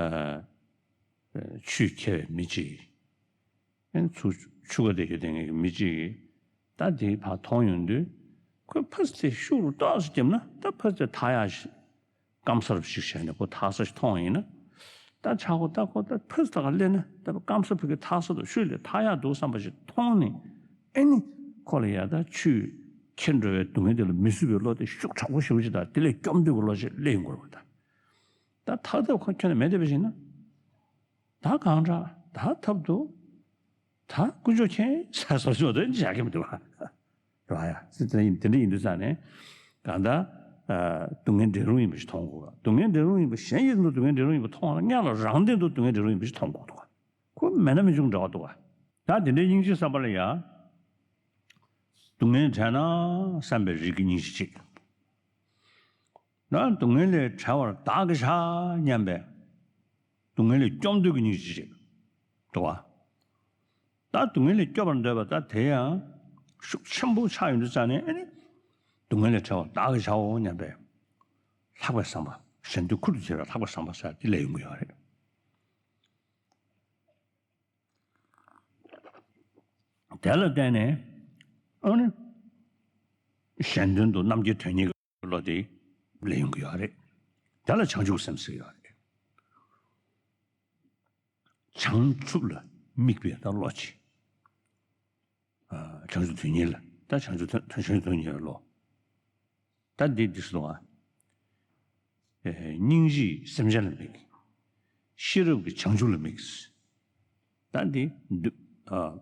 ཨ། ཆུས་ཁྱེར་བའི་མི་གཅིག་ཨེ་ནི་ཆུ་ཆུ་ཁ་དེ་ཡོད་དེ་ངེད་ཀྱི་མི་གཅིག་གིས་ད་དེ་ཕར་མཐོང་ཡོང་དུས། ཁོས་ཕར་ཚུར་ཤུགས་རུ་ཏོག་ཙམ་བརྒྱབ་ན་ད་ཕར་ཚུར་ཐག་ཡག་ཞིག་སྐམ་ས་རུ་ཞིག་བྱས་ནས་ཁོ་ཐག་ས་ཞིག་མཐོང་ཡིན་ན། ད་ཆ་ཁོ་ད་ཁོ་ད་ཕར་ཚུར་ལ་སླེབས་ན་ད་སྐམ་ས་ཕ་གི་ཐག་ས་དང་ཤུལ་ལས་ཐག་ཡག་འདུག་བསམ་པ་ཞིག་མཐོང་ནས། ཨེ་ནི་ཁོ་ལ་ཡ་ད་ཆུས་ཁྱེར་འགྲོ་བའི་སྡུག་བསྔལ་དེ་ལ་མི་བཟོད་པའི་བློ་དེ་ཤུགས་དྲག་པོ་ཞེ་པོ་ཅིག་དང་དེ་ལས་སྐྱོབ་འདོད་ཀྱི་བློ་ཞིག་སླེབས་ཡོང་གི་རེད་པ། ད་ད་ཐག་ཐག་ཁོ་ཁྱོན་ནས་མེད་བསྡད་པ་ཞིག་ན། ད་གང་དྲག་ད་ཐབས་འདུག་ད་དཀོན་མཆོག་མཁྱེན་ཟེར་བཟོ་ཆོག་དེ་བྱ་གི་མི་འདུག་ག། རེད་པ། ཡ་སྲིད་དེ་འདྲ་ཡིན། དེ་འདྲ་ཡིན་དུས་ཙང་ནས། གང་ལྟར། ཨ། སྡུག་བསྔལ་འབྲས་རུང་ཡིན་པ་ཞིག་མཐོང་དགོས་ག། སྡུག་བསྔལ་འབྲས་རུང་ཡིན་པ་གཞན་གྱིས་འདུག་སྡུག་བསྔལ་འབྲས་རུང་ཡིན་པ་མཐོང་བ་ལ་སྔོན་ལ་རང་སྟེང་དུ་སྡུག་བསྔལ་འབྲས་རུང་ཡིན་པ་ཞིག་མཐོང་དགོས་འདུག་ག། ཁོ་མེད་ན་མི་འབྱུང་འདྲ་བ་འདུག་ག། ད་དེ་འདྲའི་སྙིང་རྗེའི་བསམ་པ་ལ་ཡ། སྡུག་བསྔལ་བྲལ་ན་བསམ་པའི་རིགས་ཀྱི་སྙིང་རྗེ་གཅིག་ན། སྡུག་བསྔལ་ལས་བྲལ་བར་བདག་གིས་བྱ་སྙམ་པའི་སྡུག་བསྔལ་ལས་སྐྱོབ་འདོད་ཀྱི་སྙིང་རྗེ་ཅིག་འདུག་པ། ད་སྡུག་བསྔལ་ལས་སྐྱོབ་པར་འདོད་པ་ད་དེ་ཡང་ཤུགས་ཆེན་པོ་ཆགས་ཡོང་དུས་ཙང་ནས། ཨེ་ནི་སྡུག་བསྔལ་ལས་བྲལ་བར་བདག་གིས་བྱའོ་སྙམ་པའི་ལྷག་པའི་བསམ་པ། གཞན་དོན་ཁུར་དུ་བྱེད་པའི་ལྷག་པའི་བསམ་པ་ཟེར་དེ་སླེབས་ཡོང་གི་ཡོད་རེད། དེ་ལ་བརྟེན་ནས། ཨ་ནི། གཞན་དོན་དུ་རྣམ་རྒྱལ་དོན་གཉེར་གྱི་བློ་དེ་སླེབས་ཡོང་གི་ཡོད་རེད། དེ་ལ་བྱང་ཆུབ་སེམས་ཟེར་གྱི་ཡོད་རེད། བྱང་ཆུབ་ལ་དམིགས་པའི་ད་བློ་ཅིག་ཨ། བྱང་ཆུབ་དོན་གཉེར་ལ། ད་བྱང་ཆུབ་དོན། བྱང་ཆུབ་དོན་གཉེར་བའི་བློ། ད་འདི་འདི་སུ་ལ། ཨེ། སྙིང་རྗེས་སེམས་ཅན་ལ་དམིགས། ཤེས་རབ་ཀྱིས་བྱང་ཆུབ་ལ་དམིགས། ད་འདི་འདུ། ཨ།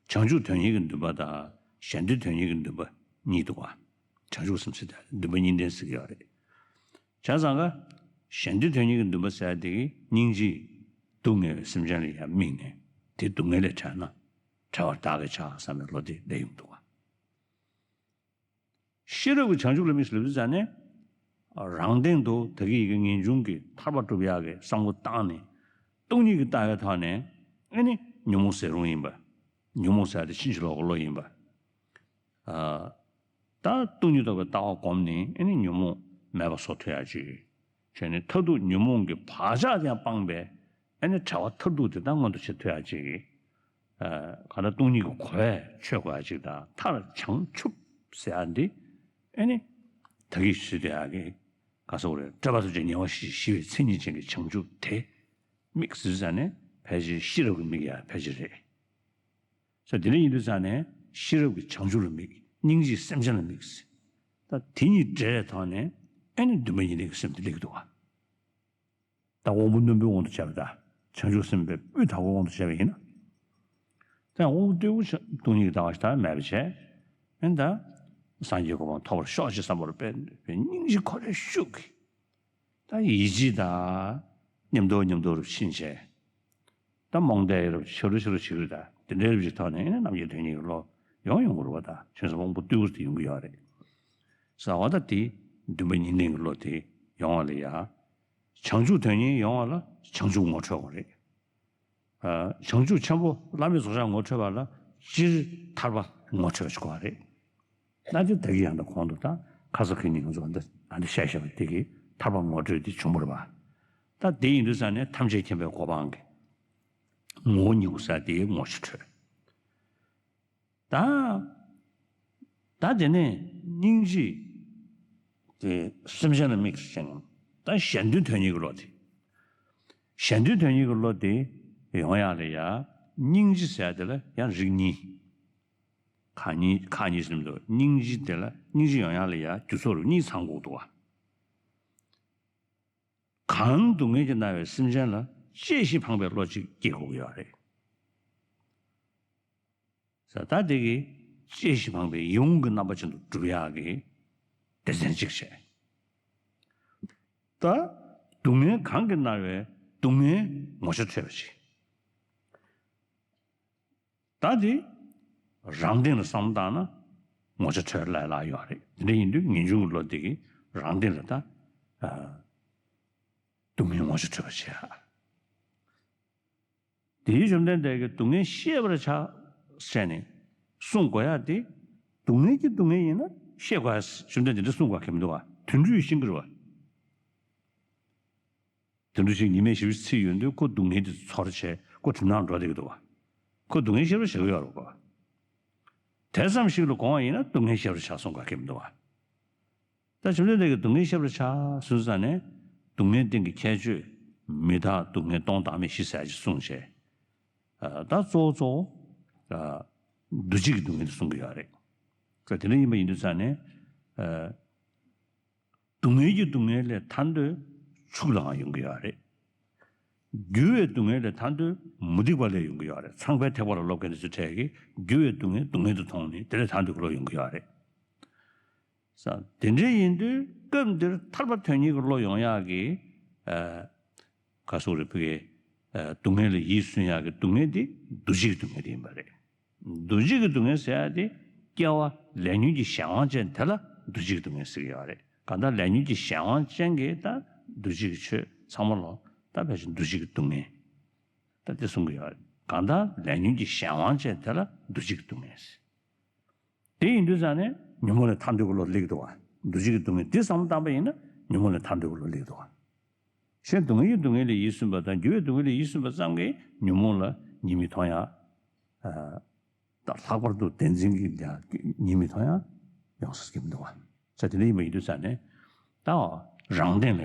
བྱང་ཆུབ་དོན་གཉེར་གྱི་འདུན་པ་དང་གཞན་དོན་དོན་གཉེར་གྱི་འདུན་པ་གཉིས་འདུག་ག། བྱང་ཆུབ་སེམས་ཟེར་དེ་འདུན་པ་གཉིས་ལྡན་ཟེར་གྱི་ཡོད་རེད། བྱས་ཙང་ཀ། གཞན་དོན་དོན་གཉེར་གྱི་འདུན་པ་ཟེར་དེ་གིས་སྙིང་རྗེས་སྡུག་བསྔལ་བའི་སེམས་ཅན་ལ་ཡང་དམིགས་ནས། དེ་སྡུག་བསྔལ་ལས་བྲལ་ན་བྲལ་བར་བདག་གིས་བྱ་བསམ་པའི་བློ་དེ་སླེབས་ཡོང་འདུག་ག། ཤེས་རབ་ཀྱིས་བྱང་ཆུབ་ལ་དམིགས་ལབ་དུས་ཙང་ནས། རང་སྟེང་དུ་ད་གིན་ཡི་གེ་ངེས་འབྱུང་གི་ཐར་པ་སྒྲུབ་ཡག་གི་བསམ་བློ་བཏང་ནས། སྟོང་ཉིད་ཀྱི་ལྟ་བའི་ཐོག་ནས། ཨེ་ནི་ཉོན་མོངས་ཟད་རུང་ཡིན་པ། ཉོན་མོངས་ཟེར་དེ་ཕྱིན་ཅི་ལོག་གི་བློ་ཡིན་པ། ཨ། ད་སྟོང་ཉིད་རྟོགས་པའི་ལྟ་བ་བསྒོམས་ནས། ཨེ་ནི་ཉོན་མོངས་མེད་པ་བཟོ་ཐུབ་ཡག་ཅིག་བྱས་ནས། མཐར་ཐུག་ཉོན་མོངས་ཀྱི་བག་ཆགས་དེ་ཡང་སྤངས་པའི། ཨེ་ནི་བྲལ་བ་མཐར་ཐུག་དེ་དག་མངོན་དུ་བྱེད་ཐུབ་ཡག་ཅིག་ཨ། གང་ལྟར་སྟོང་ཉིད་ཀྱི་གོ་བས་ཆོད་དགོས་ཡག་ཅིག་དང་། མཐར་བྱང་ཆུབ་ཟེར་ཡག་འདི། ཨེ་ནི་ད་གིན་ཞུས་དེ་ཡག་གི། ག་ཟེར་དགོས་རེད། སྤྲོས་པ་ཐམས་ཅད་ཉེ་བར་ཞི་ཞི་བའི་མཚན་ཉིད་ཅན་གྱི་བྱང་ཆུབ་དེ་དམིགས་ཟེར་ཙང་ནས། ཕལ་ཆེར་ཤེས་རབ་ཀྱི་དམིགས་ཡག་ཕལ་ཆེར་རེད། ས་དེ་འདྲ་ཡིན་དུས་ཙང་ནས་ཤེས་རབ་ཀྱིས་བྱང་ཆུབ་ལ་དམིགས། སྙིང་རྗེས་སེམས་ཅན་ལ་དམིགས། ད་དེ་གཉིས་འདྲེས་པའི་ཐོག་ནས། ཨེ་ནི་འདུན་པ་གཉིས་ལྡན་གྱི་སེམས་དེ་སླེབས་ཀྱི་འདུག་ག། ད་དབང་པོ་རྣོན་པོའི་དབང་དུ་བྱས་པ་དང་། བྱང་ཆུབ་སེམས་དཔའི་སྤུས་དག་པོའི་དབང་དུ་བྱས་པ་ཡིན་ན། ད་དབང་པོ་རྟུལ་པོ་ཆ་སྟོང་ཉིད་ཀྱི་ལྟ་བ་ཞིག་ད་མེད་པ་བྱས། ཨེ་ནི་ད་སངས་རྒྱས་གོ་འཕང་ཐོབ་པར་ཤོག་ཅེས་བསམ་པར་དཔེ་སྙིང་རྗེ་ཁོ་རའི་ཤུགས་ཀྱིས། ད་ཡིད་ཆེས་དང་མཉམ་དུ་མཉམ་དུ་རུ་ཕྱིན་བྱས། ད་རྨོངས་དད་ཡོད་རབས་ཆེ་རུ་ཆེ་རུ་ཆེ་རུ་དང་། དེ་འདྲའི་རིགས་ཀྱི་ཐོག་ནས་ཨེ་ནི་རྣམ་རྒྱལ་དོན་གཉེར་གྱི་བློ་ཡོང་ཡོང་གི་རེད་པ། ད་ཁྱོད་ཚོ་དབང་པོ་རྟུལ་པོ་དེ་ཡོང་གི་ཡོད་རེད། ཟེར་བ་ད་དེ་འདུན་པ་གཉིས་ལྡན་གྱི་བློ་དེ་ཡོང་བ་ལ་ཡ། བྱང་ཆུབ་དོན་གཉེར་ཡོང་བ་ལ་བྱང་ཆུབ་ངོ་འཕྲོད་དགོས་རེད། ཨ། བྱང་ཆུབ་ཆེན་པོ་བླ་མེད་རྫོགས་བྱང་ངོ་འཕྲོད་པ་ལ་སྤྱིར་ཐར་པ་ངོ་འཕྲོད་པ་ཞིག་དགོས་པ་རེད། ན་དེ་ད་གིན་ཡང་ད་གོང་དུ་ད་ཁ་སང་གི་ནི་ང་ཚོ་ད་ཨ་འདི་བཤད་བཤད་པ་དེ་གིས་ཐར་པ་ངོ་འཕྲོད་དེ་བྱུང་བ་རེད་པ། ད་དེ་ཡིན་དུས་ཙང་ནས་ཐམས་ཅད་མཁྱེན་པའི་གོ་འཕང་གི་ངོ་བོ་ཉིད་ཀྱི་ས་དེའི་ངོ་ཞིག་འཕྲོད། ད། ད་དེ་ནས་སྙིང་རྗེ་དེ་སེམས་ཅན་ལ་དམིགས་ཤིང་། ད་གཞན་དོན་དོན་གཉེར་གྱི་བློ་དེ། གཞན་དོན་དོན་གཉེར་གྱི་བློ་དེ་ཡོང་ཡག་ལ་ཡ། སྙིང་རྗེ་ཟེར་ཡག་དེ་ལ་ཡང་རིགས་གཉིས། ཁག་གཉིས། ཁག་གཉིས་ཟེར་མི་འདུག་སྙིང་རྗེ་དེ་ལ། སྙིང་རྗེ་ཡོང་ཡག་ལ་ཡ་རྒྱུ་ཚོགས་རིགས་གཉིས་ཚང་དགོས་འདུག་ག། གང་སྡུག་བསྔལ་གྱིས་མནར་བའི་སེམས་ཅན་ལ་གཅེས་ཤིང་ཕངས་པའི་བློ་གཅིག་སྐྱེ་དགོས་ཀྱི་ཡོད་རེད། ས་ད་དེ་གིས་གཅེས་ཤིང་ཕངས་པའི་ཡིད་འོང་གི་རྣམ་པ་ཅན་དུ་སྒྲུབ་ཡག་གི་སྡེ་ཚན་གཅིག་བྱས། ད་སྡུག་བསྔལ་གང་གིས་མནར་བའི་སྡུག་བསྔལ་ངོ་ཆ་འཕྲོད་པ་བྱེད། ད་དེ་རང་སྟེང་ལ་བསམ་བློ་བཏང་ན་ངོ་ཆ་འཕྲོད་ལ་ལ་ཡོད་རེད། དེ་འདྲ་ཡིན་དུས་ངེས་འབྱུང་གི་བློ་དེ་གིས་རང་སྟེང་ལ་ད་ཨ་སྡུག་བསྔལ་ངོ་ཆ་འཕྲོད་པ་བྱེད་ཨ། དེའི་བཅོམ་ལྡན་འདས་ཀྱིས་སྡུག་བསྔལ་ཤེས་པར་བྱ་ཟེར་ནས་གསུངས་དགོས་ཡ་དེ། སྡུག་བསྔལ་གྱི་སྡུག་བསྔལ་ཡིན་ན་ཤེས་དགོས་ཡ་བཅོམ་ལྡན་འདས་འདི་གསུངས་དགོས་ཡ་གལ་མི་འདུག་བ། དུད་འགྲོས་ཤེས་ཀྱི་རེད་བ། དུད་འགྲོ་ཞིག་ཉི་མས་ཞེ་པོ་ཅིག་འཚིག་ཡོང་དུས་ཁོ་སྡུག་བསྔལ་དེ་ཚོར་བྱས་ཁོ་གྲིབ་ནག་འགྲོ་བསྡད་ཀྱི་འདུག་བ། ཁོ་སྡུག་བསྔལ་ཤེས་པར་བྱེད་ཀྱི་ཡོད་རེད་གོ། དེ་ཙམ་ཞིག་ལ་དགོངས་པ་ཡིན་ན་སྡུག་བསྔལ་ཤེས་པར་བྱ་གསུངས་དགོས་ཡ་གལ་མི་འདུག་བ། ད་བཅོམ་ལྡན་འདས་ཀྱིས་སྡུག་བསྔལ་ཤེས་པར་བྱ་ཟེར་ཙང་ནས་སྡུག་བསྔལ་སྟེང་གི་ཁྱད་ཆོས་མི་རྟག་སྡུག་བསྔལ་སྟོང་བདག་མེད་བཞི་ཟེར་ཡ་ཅིག་གསུངས་བྱས། ཨ་ད་གཙོ་བོ་གཙོ་བོ་ཨ་འདུ་བྱེད་ཀྱི་སྡུག་བསྔལ་དེ་གསུང་གི་ཡོད་རེད། ད་དེ་འདྲ་ཡིན་པ་ཡིན་དུས་ཙང་ནས་ཨ་སྡུག་བསྔལ་གྱི་སྡུག་བསྔལ་ལས་ཐར་འདོད་ཕྱུགས་ལའང་ཡོང་གི་ཡོད་རེད། འགྱུར་བའི་སྡུག་བསྔལ་ལས་ཐར་འདོད་མུ་སྟེགས་པ་ལ་ཡོང་གི་ཡོད་རེད། ཚངས་པའི་ཐེག་པ་ལ་སློབ་མཁན་དེ་ཚོའི་གྲས་ཀྱིས་འགྱུར་བའི་སྡུག་བསྔལ་སྡུག་བསྔལ་དུ་མཐོང་ནས་དེ་ལས་ཐར་འདོད་ཀྱི་བློ་ཡོང་གི་ཡོད་རེད། ས་དེ་འདྲ་ཡིན་དུས་སྐབས་འདིར་ཐར་པ་དོན་གཉེར་གྱི་བློ་ཡོང་ཡག་གི་ཨ་ག་སོགས་རེ་ཕུ་གེ་ཨ་སྡུག་བསྔལ་ལ་ཡིད་སུན་ཡག་གི་སྡུག་བསྔལ་དེ་འདུ་བྱེད་ཀྱི་སྡུག་བསྔལ་དེ་ཡིན་པ་རེད། འདུ་བྱེད་ཀྱི་སྡུག་བསྔལ་ཟེར་ཡག་དེ་སྐྱེ་བ་ལས་ཉོན་གྱི་གཞན་དབང་ཅན་དེ་ལ་འདུ་བྱེད་ཀྱི་སྡུག་བསྔལ་ཟེར་གྱི་ཡོད་རེད། གང་ལྟར་ལས་ཉོན་གྱི་གཞན་དབང་ཅན་གྱི་ད་འདུ་བྱེད་ཀྱི་ཆོས་ཚང་མ་ལོ་ད་ཕལ་ཆེར་འདུ་བྱེད་ཀྱི་སྡུག་བསྔལ་ད་དེ་གསུང་གི་ཡོད་རེད། གང་ལྟར་ལས་ཉོན་གྱི་གཞན་དབང་ཅན་དེ་ལ་འདུ་བྱེད་ཀྱི་སྡུག་བསྔལ་ཟེར། དེ་ཡིན་དུས་ཙང་ནས་ཉོན་མོངས་ལས་ཐར་འདོད་ཀྱི་བློ་སླེབས་འདུག་བ། འདུ་བྱེད་ཀྱི་སྡུག་བསྔལ་དེ་བསམ་བློ་བཏང་པ་ཡིན་ན་ཉོན་མོངས་ལས་ཐར་འདོད་ཀྱི་བློ་སླེབས་འདུག་བ། གཞན་སྡུག་བསྔལ་གྱི་སྡུག་བསྔལ་ལས་ཡིད་སུན་པ་དང་འགྱུར་བའི་སྡུག་བསྔལ་ལས་ཡིད་སུན་པ་ཙམ་གྱིས་ཉོན་མོངས་ལ་ཉེས་དམིགས་མཐོང་ཡ། ད་ལྷག་པར་དུ་བདེན་འཛིན་གྱི་ཉེས་དམིགས་མཐོང་ཡ་ཡོང་ས་སྐྱེ་མི་འདུག་བ། ས་དེ་འདྲ་ཡིན་པ་ཡིན་དུས་ཙང་ནས་ད་རང་སྟེང་ལ་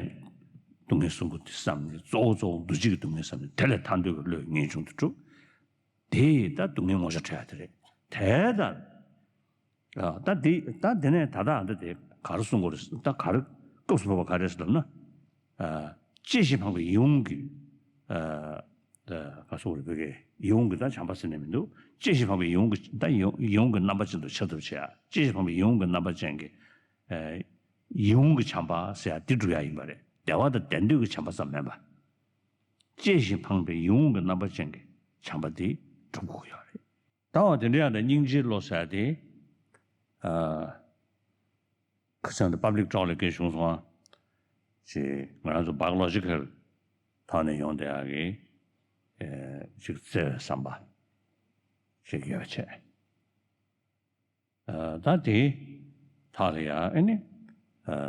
སྡུག་བསྔལ་གསུམ་པོ་དེ་བསམ་ནས་གཙོ་བོ་གཙོ་བོ་འདུ་བྱེད་ཀྱི་སྡུག་བསྔལ་བསམ་ནས་དེ་ལས་ཐར་འདོད་ཀྱི་བློ་ངེས་འབྱུང་དུ་གྲུབ། དེ་ཡིས་ད་སྡུག་བསྔལ་ངོ་ཤེས་འཕྲོད་ཡ་དེ་རེད། དེ་ལྟར། ཨ་ད་དེ་ད་དེ་ནས་ད་ལྟ་ཨ་འདི་དེ་ག་རེ་གསུང་དགོས་རེད། ད་ག་རེ་སྐབས་སུ་བབ་པ་ག་རེ་ཟེར་ལབ་ན། ཨ་གཅེས་ཤིང་ཕངས་པའི་ཡིད་འོང་གི་ཨ་ད་ག་སོགས་རེད། བོད་སྐད་ཡིད་འོང་གི་ད་བྱམས་པ་ཟེར་ནས་མི་འདུག་གཅེས་ཤིང་ཕངས་པའི་ཡིད་འོང་གི་ད་ཡིད་ཡིད་འོང་གི་རྣམ་པ་ཅན་དུ་འཆར་ཐབས་བྱེད་ཡ། གཅེས་ཤིང་ཕངས་པའི་ཡིད་འོང་གི་རྣམ་པ་ཅན་གྱི་ཨ་ཡིད་འོང་གི་བྱམས་པ་ཟེར་ཡ་འདི་སྒྲུབ་ཡ་ཡིན་པ་རེད། བདེ་བ་དང་ལྡན་འདོད་ཀྱི་བྱམས་པ་ཙམ་མིན་པ། གཅེས་ཤིང་ཕངས་པའི་ཡིད་འོང་གི་རྣམ་པ་ཅན་གྱི་བྱམས་པ་འདི་སྒྲུབ་དགོས་ཀྱི་ཡོད་རེད། ད་འོ་དེ་འདྲ་ཡང་ད་སྙིང་རྗེའི་བློ་ཟེར་ཡ་དེ། ཨ་ཁ་སང་དུ་པབ་ལིག་ཊོག་ལ་སྐད་བྱུང་སོང་ཨ། ཅེས་ང་རང་ཚོ་བག་ལོ་ཇི་ཀལ་ཐོག་ནས་ཡོང་བསྡད་ཡག་གི་ཨེ་ཅིག་བརྩེ་བའི་བསམ་པ་ཞིག་ཡོད་པ་བྱས། ཨ་ད་དེ་ཐག་ལ་ཡ་ཨེ་ནི་ཨ་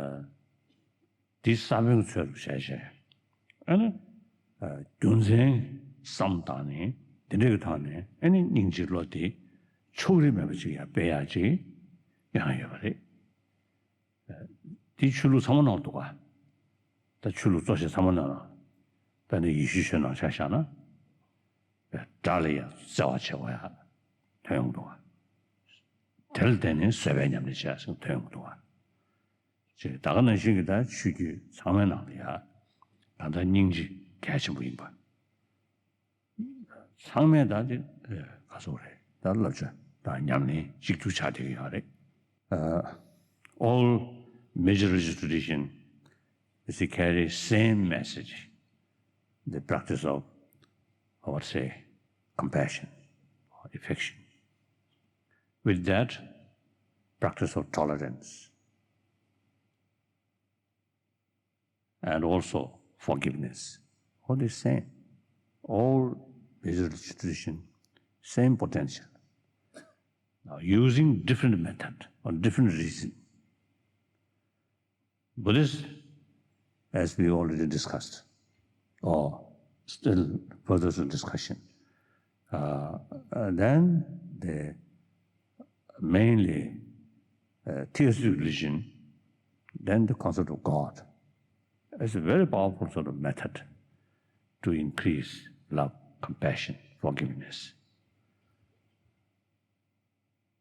དེ་ས་བོན་ཚོད་རུ་བྱས་བྱས་ཨེ་ནི་ཨ་རྒྱུ་མཚན་བསམ་བཏང་ནས་དེ་འདྲ་གི་ཐོག་ནས་ཨེ་ནི་སྙིང་རྗེའི་བློ་དེ་ཕྱོགས་རིས་མེད་པ་ཅིག་ཡང་སྤེལ་ཡག་ཅིག་ཡང་ཡོད་པ་རེད། དེའི་ཆོས་ལུགས་ཚང་མ་ནང་འདུག་ག་ད་ཆོས་ལུགས་གཙོ་ཆེ་ཚང་མ་ནང་། ད་ནི་ཡེ་ཤུ་ཆོས་ནང་ཆ་བཞག་ན། དགྲ་ལ་ཡང་བརྩེ་བ་བྱེད་དགོས་ཡ་ཐོན་ཡོང་འདུག་ག་དེ་ལ་བརྟེན་ནས་བཟོད་པའི་ཉམས་ལེན་བྱེད་ཡ་ཟེར་ཐོན་ཡོང་འདུག་ག་ཅེས་ད་ག་ནང་བཞིན་གྱི་ད་ཆོས་བརྒྱུད་ཚང་མའི་ནང་ལ་ཡ་ད་ལྟ་སྙིང་རྗེ་གལ་ཆེན་པོ་ཡིན་པ། ཚང་མས་ད་དེ་ག་སོགས་རེད། ད་བསླབ་བྱ་དང་ཉམས་ལེན་གཅིག་གྱུར་ཆགས་བསྡད་ཀྱི་ཡོད་རེད། All major religious tradition is to carry same message, the practice of, I would say, compassion or affection. With that, practice of tolerance and also forgiveness. All the same, all major tradition, same potential. Now, using different method or different reason, Buddhist, as we already discussed, or still further to discussion, uh, uh, then the mainly uh, theistic religion, then the concept of God. It's a very powerful sort of method to increase love, compassion, forgiveness.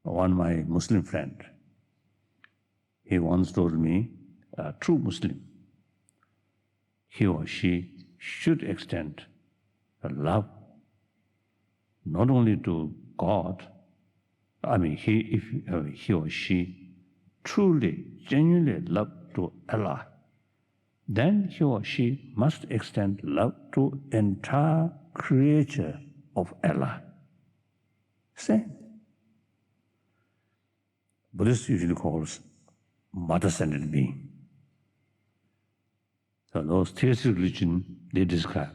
One my Muslim friend, he once told me, a true Muslim, he or she should extend love not only to God, I mean, he, if uh, he or she truly, genuinely love to Allah, then he or she must extend love to entire creature of Allah. Same. Buddhist usually calls mother-centered being. So those theistic religion, they describe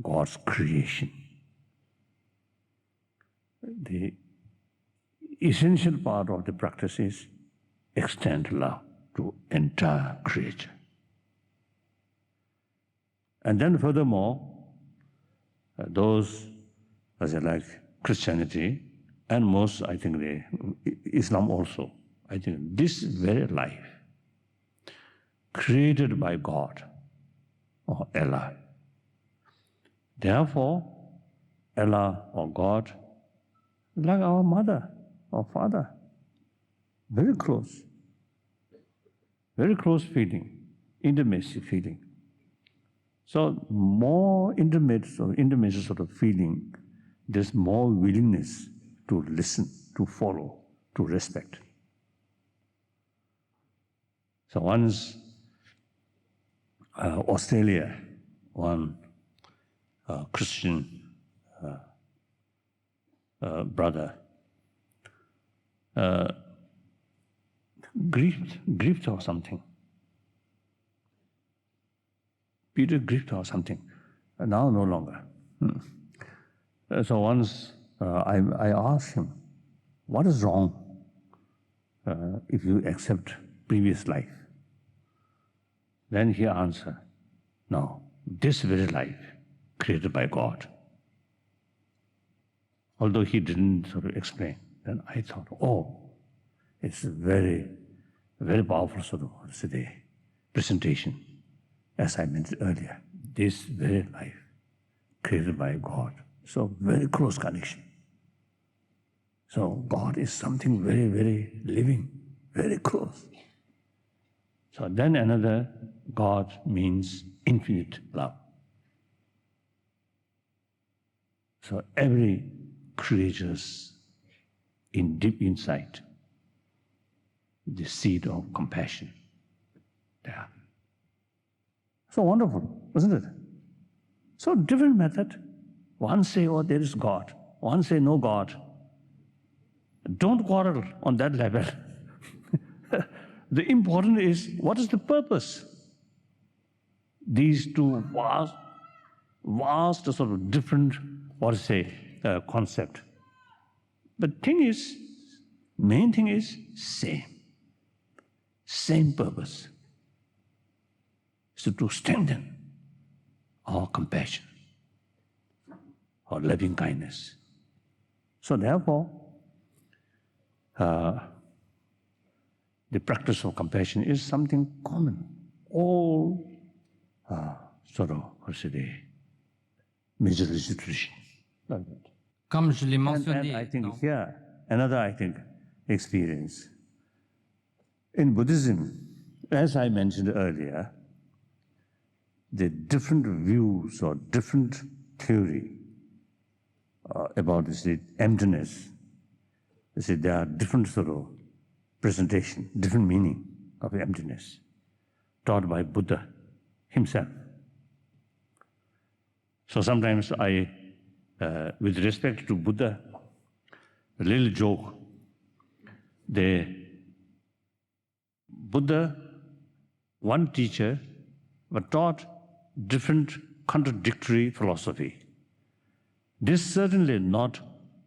God's creation. The essential part of the practice is extend love to entire creature. And then furthermore, uh, those, as I like, Christianity, and most, I think, the Islam also, I think this very life created by God or Allah. Therefore, Allah or God, like our mother or father, very close, very close feeling, intimacy feeling. So more intimate, so intimacy sort of feeling, there's more willingness to listen, to follow, to respect. So once uh, Australia, one uh, Christian uh, uh, brother uh, grieved, grieved or something. Peter grieved or something. Now no longer. Hmm. Uh, so once uh, I, I asked him, "What is wrong uh, if you accept previous life?" Then he answered, "No, this very life created by God." Although he didn't sort of explain, then I thought, "Oh, it's a very, very powerful sort of, what to say, presentation." As I mentioned earlier, this very life created by God. So very close connection. So God is something very, very living, very close. So then another God means infinite love. So every creature's in deep inside, the seed of compassion. Yeah. So wonderful, isn't it? So different method. One say, "Oh, there is God." One say, "No God." Don't quarrel on that level. The important is, what is the purpose? These two vast, vast sort of different, what to say, uh, concept. But thing is, main thing is same. Same purpose. So to strengthen our compassion, our loving kindness. So therefore, uh, the practice of compassion is something common. All uh, sort of, what should I say, major religious traditions. Like that. Kam shili And, maksu and ni I think no. Here, another, I think, experience. In Buddhism, as I mentioned earlier, the different views or different theory uh, about this emptiness. You see, there are different sort of presentation, different meaning of emptiness taught by Buddha himself. So sometimes I, uh, with respect to Buddha, a little joke, the Buddha, one teacher, but taught different contradictory philosophy. This certainly not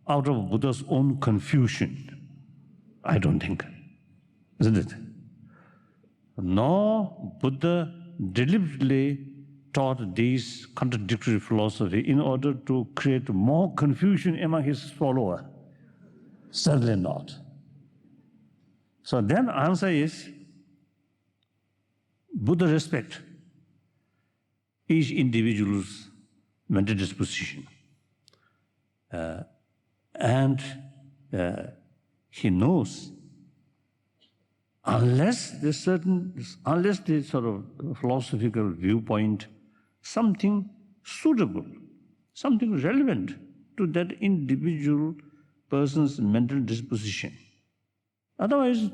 out of Buddha's own confusion, I don't think, isn't it? Nor Buddha deliberately taught these contradictory philosophy in order to create more confusion among his follower. Certainly not. So then answer is Buddha respect each individual's mental disposition. Uh, and uh, he knows unless the certain, unless the sort of philosophical viewpoint, something suitable, something relevant to that individual person's mental disposition. Otherwise,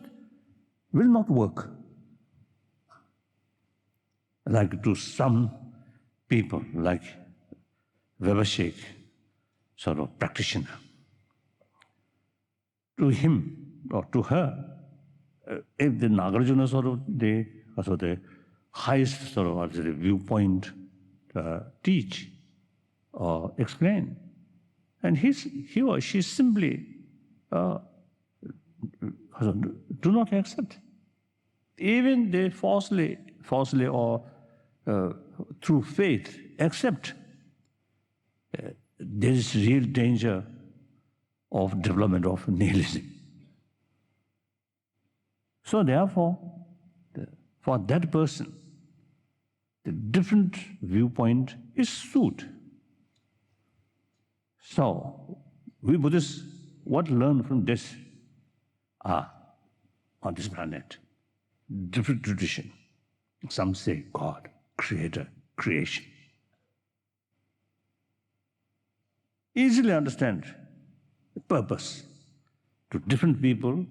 will not work. Like to some people, like Weber Schick, sort of practitioner. To him or to her, uh, if the Nagarjuna sort of the, uh, sort of the highest sort of, uh, the viewpoint, uh, teach or explain, and he's, he or she simply, uh, do not accept. Even they falsely, falsely or, uh, through faith accept, uh, there is real danger of development of nihilism. So therefore, the, for that person, the different viewpoint is suit. So, we Buddhists, what learn from this? Ah, on this planet, different tradition. Some say God, creator, creation. Easily understand the purpose. To different people,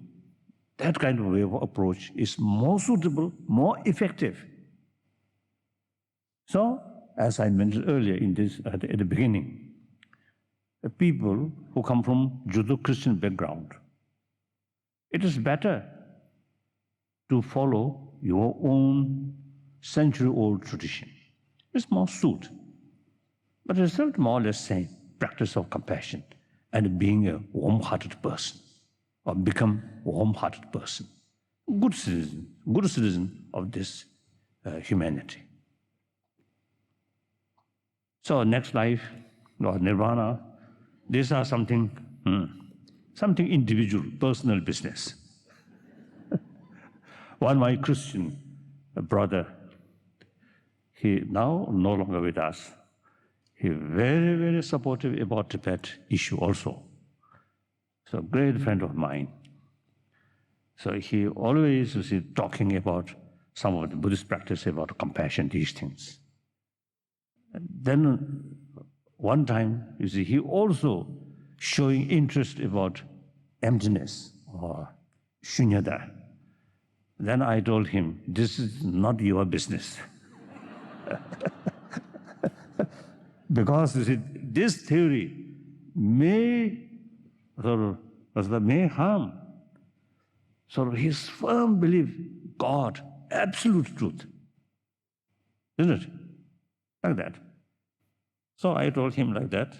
that kind of way of approach is more suitable, more effective. So, as I mentioned earlier in this, at the, at the beginning, the people who come from Judeo-Christian background, it is better to follow your own century-old tradition. It's more suit. But it's still more or less same practice of compassion and being a warm-hearted person or become a warm-hearted person. Good citizen, good citizen of this, uh, humanity. So next life or nirvana, these are something, hmm, something individual, personal business. One my Christian brother, he now no longer with us. He very, very supportive about Tibet issue also. So great friend of mine. So he always, you see, talking about some of the Buddhist practice about compassion, these things. And then one time, you see, he also showing interest about emptiness or shunyata. Then I told him, "This is not your business." Because, you see, this theory may sort of, sort of may harm sort of his firm belief, God, absolute truth. Isn't it? Like that. So I told him like that.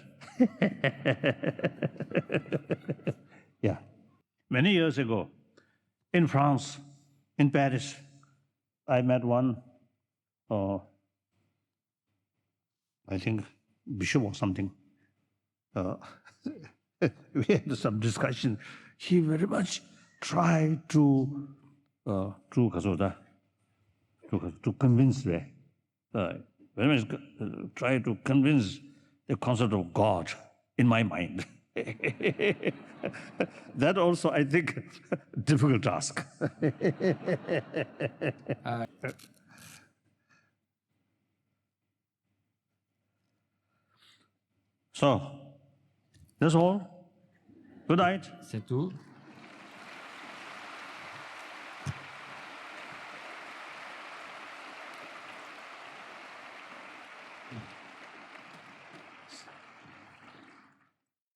Yeah. Many years ago, in France, in Paris, I met one, uh, I think, bishop or something. Uh, we had some discussion. He very much tried to, uh, to, to, to convince me. Uh, very much, uh, try to convince the concept of God in my mind. That also, I think, difficult task. So, that's all. Good night. C'est tout.